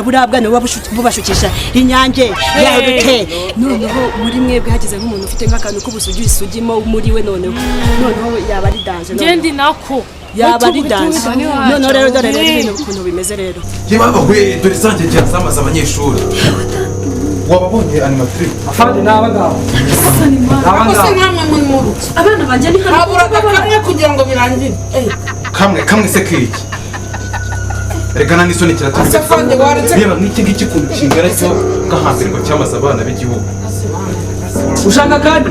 Buriya bwana buba bubashukisha inyange yarute. Noneho muri mwebwe hagize nk'umuntu ufite nk'akantu k'ubusugi isugimo muri we, noneho yaba ari danger. Ngende nako. Yaba ari danger. Noneho rero, dore rero ibintu ukuntu bimeze rero. Yebaba we, dore zanjye ngira zamaze abanyeshuri. Wababonye, animatrice? Afande, ni aba ngaba, ni aba Ako se ngaba. Nkamwe muri muruki Abana banjye ni hano. Haburaga kamwe kugira ngo birangire. Kamwe kamwe se kiki? Reka nta n'isoni kiratuma. Ase afande, waretse. Reba nk'iki ngiki ukuntu kingana, cyo gahambirwa cyamaze abana b'igihugu. Ushaka kandi,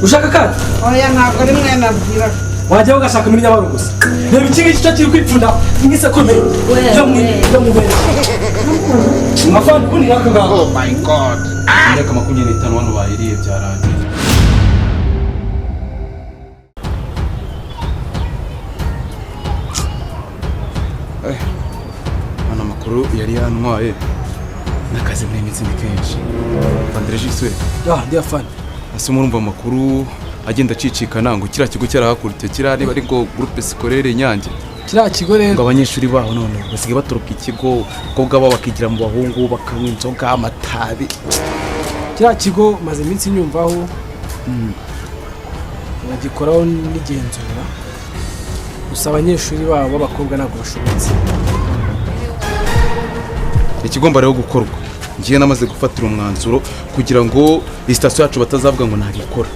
ushaka kandi. Oya, ntabwo ari mwe nabwiraga. Wajya ugashaka muri Nyabarongo gusa. Reba iki ngiki cyo kiri kwipfunda nk'isekurume yo mu bene. Afande, ubundi nk'aka ngaka. Imyaka 25 hano bayiriye, byarangiye. Hano amakuru yari yantwaye n'akazi muri iyi minsi ni kenshi. Vanderejisi we. Ah, ndi afande. Ese murumva amakuru agenda acicikana ngo kiriya kigo cyarahakurikiye, kiriya niba ari ngo Groupe Scolaire Nyange? Kiriya kigo rero ngo abanyeshuri baho none basigaye batoroka ikigo, abakobwa babo bakigira mu bahungu, bakanywa inzoga, amatabi. Kiriya kigo maze iminsi nyumvaho, nkagikoraho n'igenzura. Gusa abanyeshuri babo b'abakobwa ntabwo bashobotse. Ikigomba rero gukorwa, ngiye namaze gufatira umwanzuro kugira ngo iyi sitasiyo yacu batazavuga ngo ntabikora.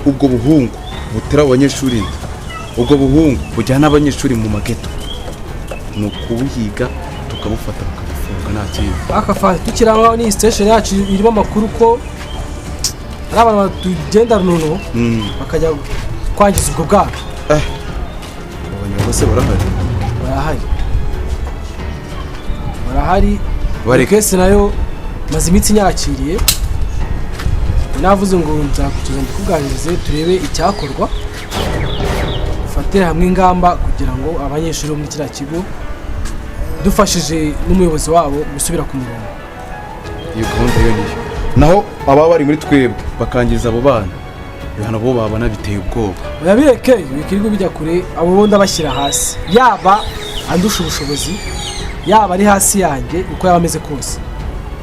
Ubwo buhungu butera abo banyeshuri inda, ubwo buhungu bujyana abanyeshuri mu mageto, ni ukubuhiga tukabufata bakabufunga, nta kindi. Aka tukiri aho ngaho, ni station yacu irimo amakuru ko hari abantu batugenda runono bakajya kwangiza ubwo bwana. Abanyarwanda se barahari? Barahari, barahari. Bareka. Case nayo maze iminsi nyakiriye, navuze ngo nzakutuza ndikuganirize, turebe icyakorwa, dufatire hamwe ingamba kugira ngo abanyeshuri bo muri kiriya kigo, dufashije n'umuyobozi wabo, gusubira ku murongo. Iyo gahunda yo niyo. Naho ababa bari muri twebwe bakangiza abo bana, ibihano bo babona biteye ubwoba. Oya, bireke, bikirirwa bijya kure. Abo bo ndabashyira hasi, yaba andusha ubushobozi, yaba ari hasi yanjye, uko yaba ameze kose,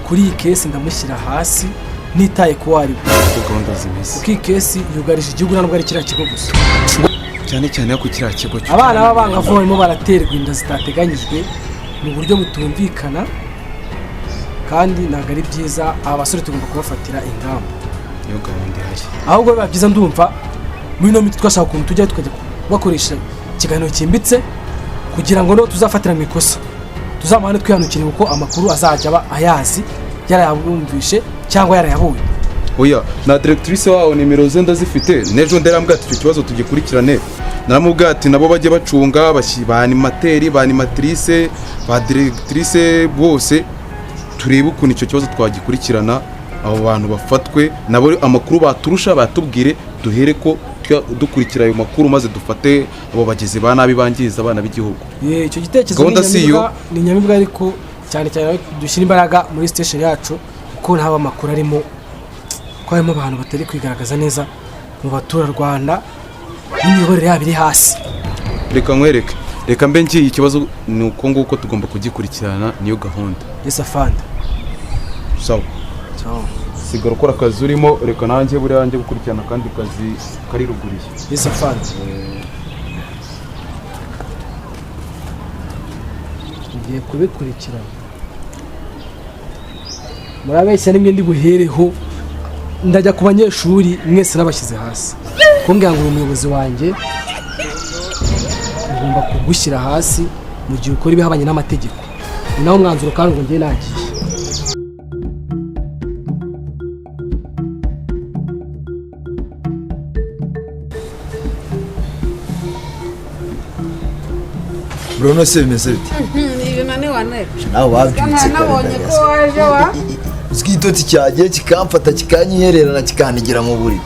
kuri iyi case ndamushyira hasi nitaye ku wo ari we. Uko gahunda zimeze. Kuko iyi case yugarije igihugu, nta nubwo ari kiriya kigo gusa. Cyane cyane yo ku kiriya kigo cyo. Abana b'abangavu barimo baraterwa inda zitateganyijwe mu buryo butumvikana, kandi ntabwo ari byiza. Aba basore tugomba kubafatira ingamba. Niyo gahunda ihari. Ahubwo biba byiza, ndumva muri ino minsi twashaka ukuntu tujya tukajya kubakoresha ikiganiro cyimbitse, kugira ngo no tuzafatira mu ikosa tuzamuhane twihanukire, kuko amakuru azajya aba ayazi, yarayabumvishe cyangwa yarayabonye. Oya, na directrice wawo nimero ze ndazifite. N'ejo nderambwira ati icyo kibazo tugikurikirane. Naramubwira ati nabo bajye bacunga ba animateur, ba animatrice, ba directrice bose, turebe ukuntu icyo kibazo twagikurikirana, abo bantu bafatwe. Nabo amakuru baturusha batubwire, duhere ko dukurikira ayo makuru maze dufate abo bagizi ba nabi bangiza abana b'igihugu. Ye, icyo gitekerezo Gahunda ni si iyo. inyamibwa, ni inyamibwa, ariko cyane cyane dushyira imbaraga muri station yacu, kuko nta amakuru arimo ko harimo abantu batari kwigaragaza neza mu baturarwanda n'imiyoborere yabo iri hasi. Reka nkwereke, reka mbe ngiye. Ikibazo ni uko nguko tugomba kugikurikirana, niyo gahunda. Yes, afande. Sawa. Sawa. Sigara ukora akazi urimo, reka nanjye buriya njye gukurikirana akandi kazi kari ruguriye. Yes, afande. Ngiye kubikurikirana. Murabeshya, nimwe ndi buhereho. Ndajya ku banyeshuri mwese nabashyize hasi. Kumbwira ngo uri umuyobozi wanjye, ngomba kugushyira hasi mu gihe ukora ibihabanye n'amategeko. Ni nawo mwanzuro, kandi ngo njye nagiye. Bruno se, bimeze bite? Ibintu ni wane. Nawe wabyutse kare. Nabonye ko Ndayasa. waje wa. Uzwi igitotsi cyagiye kikamfata, kikanyihererana, kikanigera mu buriri.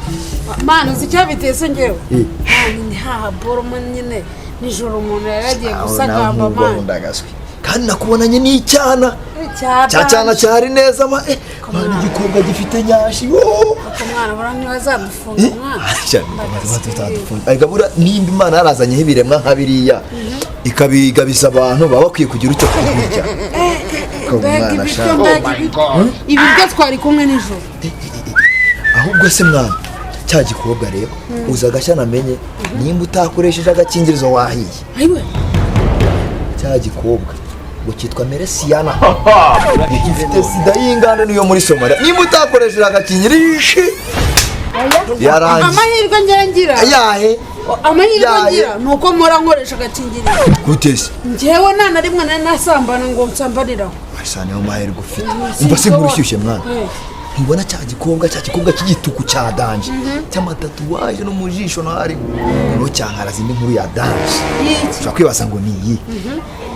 Mwana, uzi icyabiteye se ngewe? Eh. Mwana, ni haha boromo nyine nijoro umuntu yari yagiye Aho gusagamba. nawe Mwana. ndagaswi kandi nakubonanye n'icyana cya cyana cyari neza ma, mwana, igikobwa gifite nyashi yoo. Mwana, buriya ntibazadufunga mwana. Cyane, tuzadufunga. Ariko buriya nimba Imana yarazanyeho ibiremwa nka biriya, ikabigabiza abantu, baba bakwiye kugira icyo kubirya. Ariko Mbega umwana ibiryo, shaka. mbega ibiryo, ibiryo twari kumwe nijoro. Ahubwo se mwana, cya gikobwa rero uza agashya namenye, nimba utakoresheje agakingirizo wahiye. Ayiwe! Cya gikobwa ngo cyitwa Meresiyana, gifite sida y'inganda niyo muri Somaliya. Nimba utakoresheje agakingirizo yarangiye. Amahirwe ngira ngira Ayahe? Amahirwe Yaye. ngira ni uko mpora nkoresha agakingirizo. Gute se? Njyewe nta na rimwe nari nasambana ngo nsambaniraho. Asa niyo mahirwe ufite. Umva se, inkuru ishyushye mwana. Ntubona cya gikobwa cy'igituku cya danger, cy'amatatouage no mu jisho no harimo, noneho cyankaraza indi nkuru ya danger. Y'iki? Ushobora kwibaza ngo ni iyi.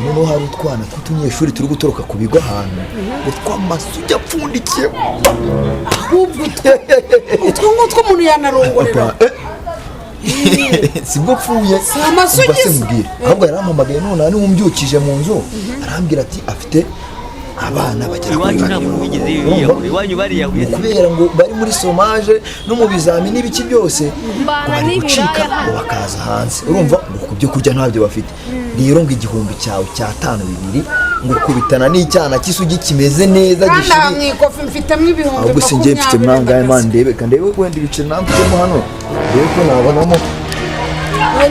Noneho hari utwana tw'utunyeshuri turi gutoroka ku bigo ahantu ngo tw'amasugi apfundikiye. Ahubwo utwo ngutwo umuntu yanarongorera. Sibwo pfuye. Si amasugi Umva se se. nkubwire, ahubwo yarampamagaye none niwe umbyukije mu nzu, arambwira ati afite abana bagera kuri Iwanyu nta babiri. muntu wigeze Urumva? yiyahura, iwanyu bariyahuye? Kubera ngo bari muri chômage no mu bizami n'ibiki byose, ngo bari gucika ngo bakaza hanze, urumva ngo ku byo kurya ntabyo bafite. Rero ngo igihumbi cyawe cyatanu bibiri ngo kubitana n'icyana cy'isugi kimeze neza Kandi aha mu gishiri. ikofi mfitemo ibihumbi Ahubwo si njye mfite 20 mwangaye ndakase. Man, ndebe ka ndebe wenda ibiceri nawe mfitemo hano, ndebe ko nabonamo.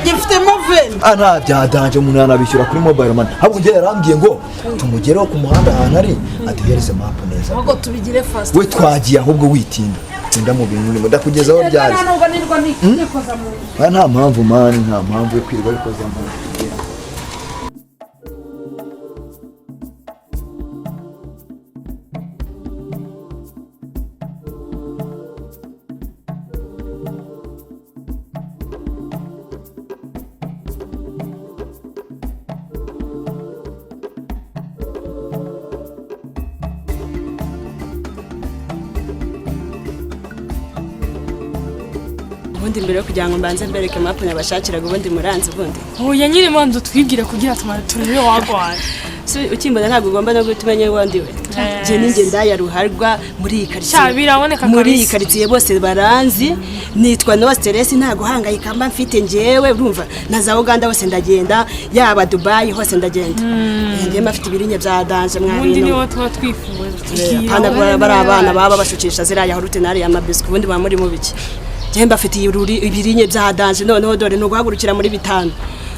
Njye mfitemo 20. Ah, nta bya danger, umuntu yanabishyura kuri mobile money. Ahubwo njye yarambwiye ngo tumugereho ku muhanda ahantu ari aduhereze map neza. Ahubwo tubigire fast. We twagiye, ahubwo witinda tinda mu bintu urimo, ndakugezaho ryari? Nta nubwo nirwa nikoza mu nzu. Aya nta mpamvu man, nta mpamvu yo kwirirwa bikoze mu. Ubundi mbere yo kugira ngo mbanze mbereke map nabashakiraga, ubundi muranzi ubundi? Oya nyine, manza utwibwire kugira tumara turebe wagwana. Si ukimbona ntabwo ugomba no guhita umenya uwo ndi we. Njye ni njye ndaya ruharwa muri iyi Sha, karitsiye. biraboneka Muri iyi kabisa. karitsiye bose baranzi, nitwa No Stress. Nta guhangayika mba mfite njyewe, urumva na za Uganda hose ndagenda, yaba Dubai hose ndagenda. Njye mba mfite ibirinye bya danger Ubundi mwabintu. niwo tuba twifuza tubwira. Apana bari abana baba bashukisha ziriya yahurute n'ariya mabiswi, ubundi baba muri mu biki? Njye mbafitiye ibirinye bya danger. Noneho dore ni uguhagurukira muri bitanu,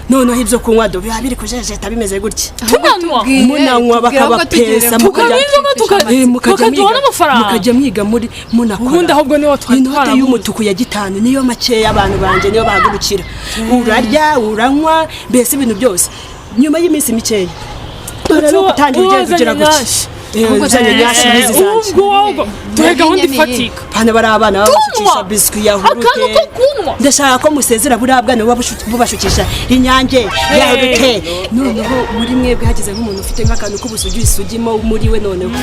noneho ibyo kunywa do biba biri kujejeta bimeze gutya. Tunanywa. Munanywa bakabapesa. Tukanywa inzoga, mukajya bakaduha mwiga, n'amafaranga. mukajya mwiga muri munakora. Ubundi ahubwo niwo twari Inote twarabuze. y'umutuku ya gitanu niyo makeya, abantu banjye niyo bahagurukira. Urarya, uranywa, mbese ibintu byose. Nyuma y'iminsi mikeya dore no gutangira ugenda ugira gutya. Uzanye nyashi n'izi zanjye. Ubwo ahubwo duhe gahunda ifatika. Hano bari abana baba bashukisha Tunywa! biswi yahurute. Akantu ko kunywa. Ndashaka ko musezera buriya bwana buba bubashukisha inyange yahurute. Noneho muri mwebwe hagize nk'umuntu ufite nk'akantu k'ubusugi isugimo muri we, noneho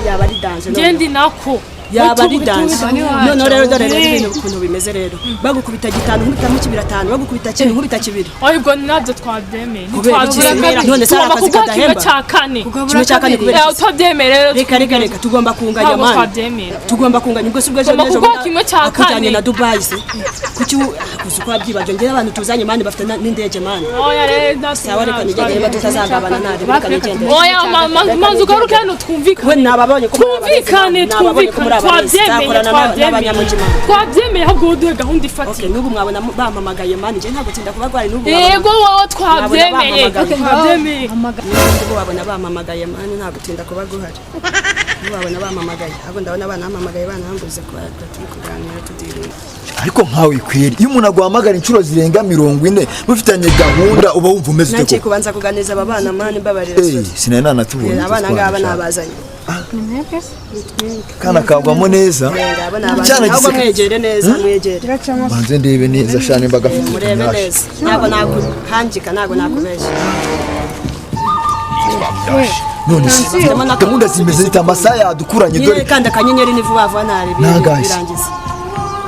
yaba ari danger noneho. Ngendi nako. Yaba ari danger noneho. Rero dore rero ibintu ukuntu bimeze rero: bagukubita gitanu nkubitamo kibiri, atanu bagukubita kimwe nkubita kibiri. Oya, ubwo nabyo twabyemeye. Kubera iki se? None se hari Tugomba akazi kuguha kimwe kadahemba? cya kane. Kimwe cya kane kubera Eh, iki se? utabyemeye rero. Reka reka reka, tugomba kunganya. Ntabwo Mani, twabyemera. tugomba kunganya. Ubwo si ubwo ejo Tugomba n'ejo kuguha bundi kimwe cya akujyanye kane. na Dubai se kuki kuzi uko wabyibajwe? Njyewe abantu tuzanye man bafite n'indege man. Oya rero ntabwo. Sawa, reka nigende, niba tutazagabana ntari, reka nigende. Oya, manza ugaruke hano We twumvikane. nababonye ko muri abarezi, Twumvikane. nababonye ko muri Twumvikane. abarezi. Twabyemeye. Nzakorana Twabyemeye. n'abanyamujyi man. Twabyemeye, ahubwo wowe duhe gahunda Okay, ifatika. n'ubu mwabona bampamagaye man, njye ntabwo tinda kuba rwari n'ubu. Yego, wowe twabyemeye. bampamagaye. Twabyemeye. N'ubu wabona bampamagaye man, ntabwo tinda kuba guhari. N'ubu wabona bampamagaye, ahubwo ndabona banampamagaye banambuze kuba turi kuganira tudirinda. Ariko nkawe kweri, iyo umuntu aguhamagara inshuro zirenga 40 mufitanye gahunda, uba wumva umeze ute Nagiye koko? kubanza kuganiriza aba bana man, mbabarira. Eh, Sorry. sinari nanatubonye. Abana ngaba nabazanye. Kana kagwamo neza. Ngaba nabazanye. Cyana Ahubwo giseka. mwegere neza, mwegere. Banze ndebe neza sha nimba gafite Murebe utunyashi. neza, ntabwo nakuhangika, ntabwo nakubeshya. None se gahunda zimeze zite? Amasaha yadukuranye Nyine dore. kandi akanyenyeri ni vuba vuba, ntari Nangahe? birangiza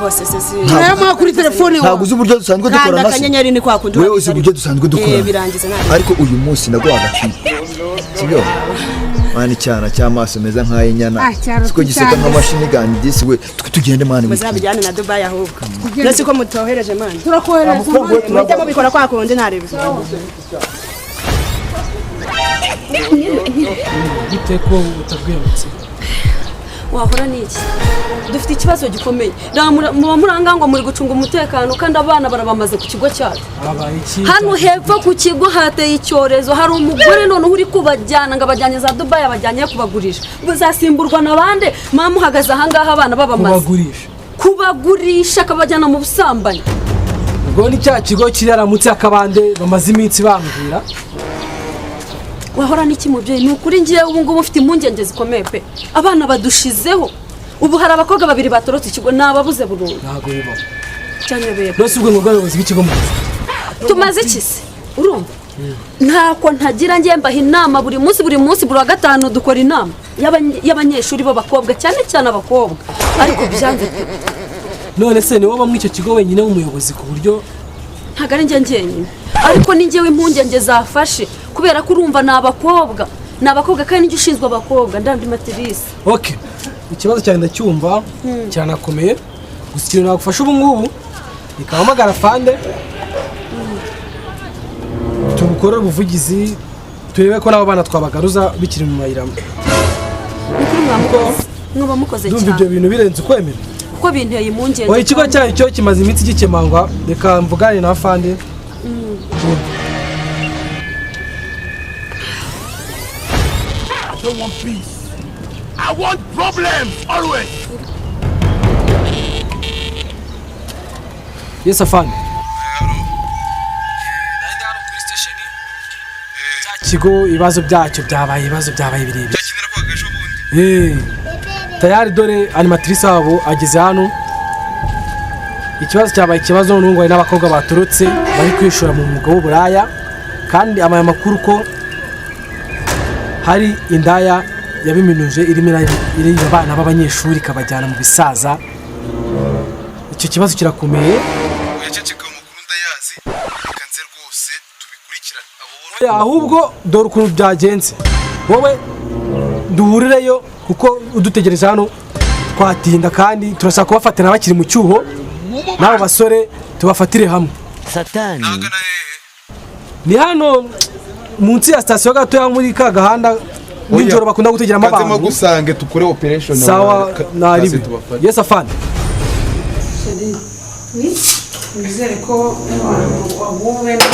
bose se si Nayamuha kuri telefone Ntabwo uzi uburyo dusanzwe Kandi dukorana se? akanyenyeri ni kwa kundi Wewe uzi uburyo dusanzwe dukorana? Eh, birangiza nta Ariko uyu munsi ndaguha agaciro, sibyo man? Icyana cy'amaso meza nk'ay'inyana. Ah, cyaro Siko giseka cyane. nk'amashini gani disi we. Tugende man, wikwiye. Muzabijyane na Dubai ahubwo. Uretse ko mutohereje man. Turakohereza. Amafaranga we Muhite mubikora kwa kundi, ntarebe. Bite ko utabwemutse? Wahora n'iki? Dufite ikibazo gikomeye. Muba muranga ngo muri gucunga umutekano, kandi abana barabamaze ku kigo cyacu. Habaye iki? Hano hepfo ku kigo hateye icyorezo. Hari umugore noneho uri kubajyana ngo abajyanye za Dubayi, abajyanye kubagurisha. Bazasimburwa na bande? Mama, uhagaze ahangaha abana babamaze. Kubagurisha? Kubagurisha, akabajyana mu busambanyi. Ubwo ni cya kigo kiri munsi y'akabande bamaze iminsi bambwira. Wahora n'iki, mubyeyi? Ni ukuri ngiye ubu ngubu ufite impungenge zikomeye pe. Abana badushizeho. Ubu hari abakobwa babiri batorotse ikigo, ni ababuze burundu. Ntabwo bibaho. Cyanyobera. Nose ubwo ngo bw'abayobozi b'ikigo muzi? Tumaze iki se? Urumva ntako ntagira, ngiye mbaha inama buri munsi, buri munsi, buri wa gatanu dukora inama y'abanyeshuri b'abakobwa, cyane cyane abakobwa, ariko byanze pe. None se ni wowe muri icyo kigo wenyine w'umuyobozi ku buryo? Ntabwo ari njye njyenyine, ariko ni njyewe impungenge zafashe, kubera ko urumva ni abakobwa, ni abakobwa, kandi njye ushinzwe abakobwa, nd'animatrice. Ok, ikibazo cyawe ndacyumva, cyanakomeye. Gusa ikintu nagufasha ubu ngubu, reka fande tubukorere ubuvugizi, turebe ko n'abo bana twabagaruza bikiri mu mayira. Ni ukuri mwamukoze, mwaba mukoze Ndumva ibyo cyane. bintu birenze ukwemera. Kuko binteye impungenge. Oya, ikigo cyayo cyo kimaze iminsi gikemangwa. Reka mvugane na fande. I don't want peace. I want problems always. Yes, afande. Kigo ibibazo byacyo byabaye, ibibazo byabaye birebire. Tayari dore animatrice wabo ageze hano. Ikibazo cyabaye ikibazo noneho ngo hari n'abakobwa baturutse bari kwishora mu mwuga w'uburaya, kandi amaye amakuru ko hari indaya yabiminuje irimo iriba abana b'abanyeshuri ikabajyana mu bisaza. Icyo kibazo kirakomeye. Uyaceceka, amakuru ndayazi. Reka nze rwose tubikurikirane abo Oya, ahubwo dore ukuntu byagenze: wowe duhurireyo, kuko udutegereje hano twatinda, kandi turashaka kubafatira bakiri mu cyuho, n'abo basore tubafatire hamwe. Satani. Ni hano munsi ya sitasiyo gatoya, muri ka gahanda nijoro bakunda gutegeramo Kanzemo abantu. gusange tukore operation. Sawa, naribi. Yes, afande. Wizere ko waguwe neza,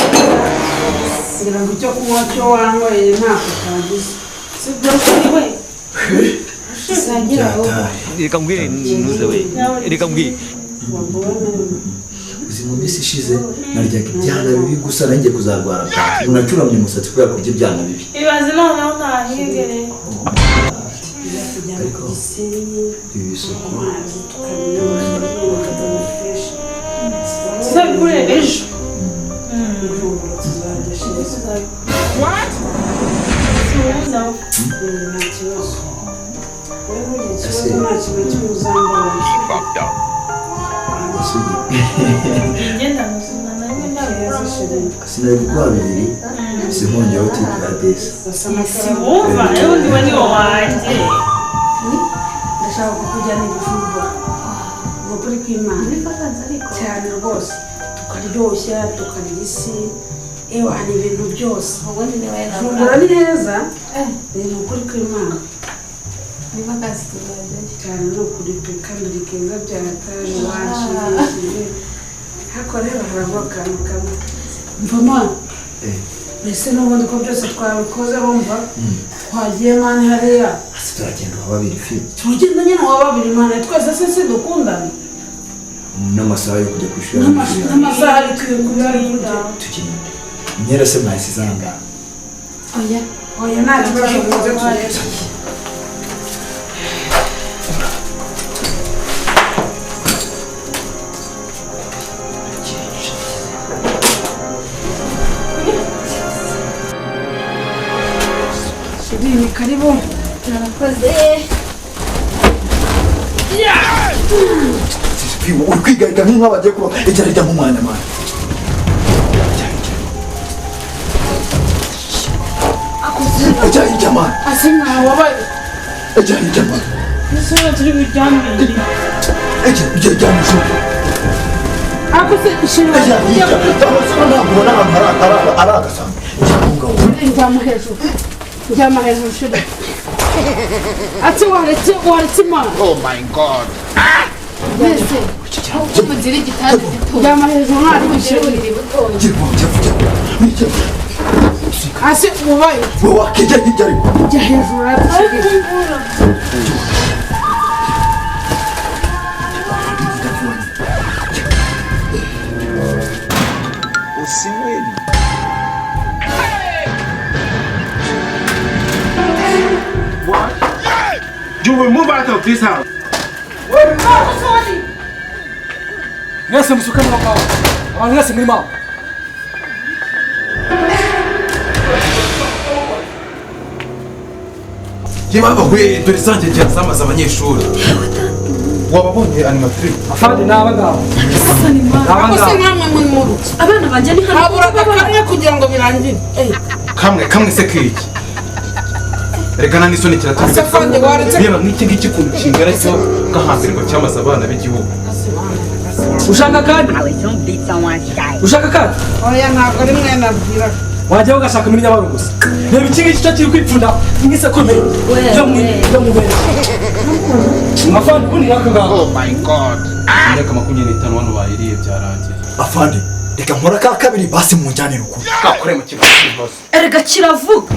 kugira ngo icyo kunywa cyo wanyweye ntako utagize, sibyo we? Sangira wowe. Reka mbwire ntuze we, reka mbwire. Waguwe neza. Uzi mu minsi ishize naryaga ibyana bibi gusa, nanjye kuzarwara bwaki. Ubu nacuramye umusatsi kubera kurya ibyana bibi. Ibaze noneho ntahingereye. Tujyana ku Gisenyi. Ibi bisuko. Amazi tukabinywa, bakadana fresh. Tuzabikure ejo. Bujumbura tuzajya shira. Nta kibazo wowe, ntugire ikibazo, nta kintu na kimwe uzambabaza. Ngenda muzima na rimwe ntabwo. Sinari kuguha bibiri, sinkongeraho tip ya desi. Si wumva rero, ndiwe ni wo wanjye. Ndashaka kukujyana i Bujumbura, ngo kuri kw'Imana cyane rwose, tukaryoshya, tukarya isi, ewa ni ibintu byose. Bujumbura ni heza, ni ukuri kw'Imana cyane, ni ukuri pe, kandi uri keza byarataje, wanshimishije. Ariko rero harabura akantu kamwe mvama. Mbese n'ubundi ko byose twabikoze, bumva twagiye man hariya. Hasi turagenda wa babiri fi. Tugenda nyine wa babiri man, twese se si dukundana? N'amasaha yo kujya ku ishuri. N'amasaha ari kuba ari kurya. Tugende. Imyenda se mwahise izangaha? Oya oya, nta kibazo, muze tugende. Chérie, ni karibu. Murakoze. Uri kwigarika nk'inka bagiye kuba ijya rijya mu mwanya man. Ijya hirya man. Ase nkaho wabaye. Ijya hirya man. Ese turi buryamire? Ijya ijya ijya mu ishuri. Ako se chérie. Ijya hirya aho se, ntabwo ubona ahantu hari ari agasambi? Ijya aho ngaho. Njyamo hejuru. Ryama hejuru shuri. Ati waretse waretse Imana. Oh my God. Mbese ko mugira igitanda gito. Ryama hejuru nta Mugira uburiri butoya. Ase ubaye. Wowe wakijya hirya ariko. Jya hejuru ati. You will move out of this house. Mwese musuke muri aho abantu mwese muri mawe. Yebaba we, dore zanjye ngira zamaze abanyeshuri. Wababonye animatrice? Afande ni aba ngaba. Ni aba Ako se ngaba. nkamwe muri muruki. Abana banjye ni hano. Haburaga kamwe kugira ngo birangire. Kamwe kamwe se kiki. Reka nta n'isoni kiratubwira. Ase afande waretse. Reba nk'iki ngiki ukuntu kingana cyo gahambirwa cyamaze abana b'igihugu. Ushaka kandi? Ushaka kandi? Oya ntabwo ari mwe nabwira. Wajyaho ugashaka muri Nyabarongo gusa. Reba iki ngiki cyo kiri kwipfunda nk'isekurume yo mu yo mu bene. Afande ubundi nk'aka ngaka. Oh my God. Imyaka 25 hano bayiriye byarangiye. Afande reka nkora ka kabiri basi munjyanire ukuri. Gakore mu kigo cy'ibibazo. Erega kiravuga.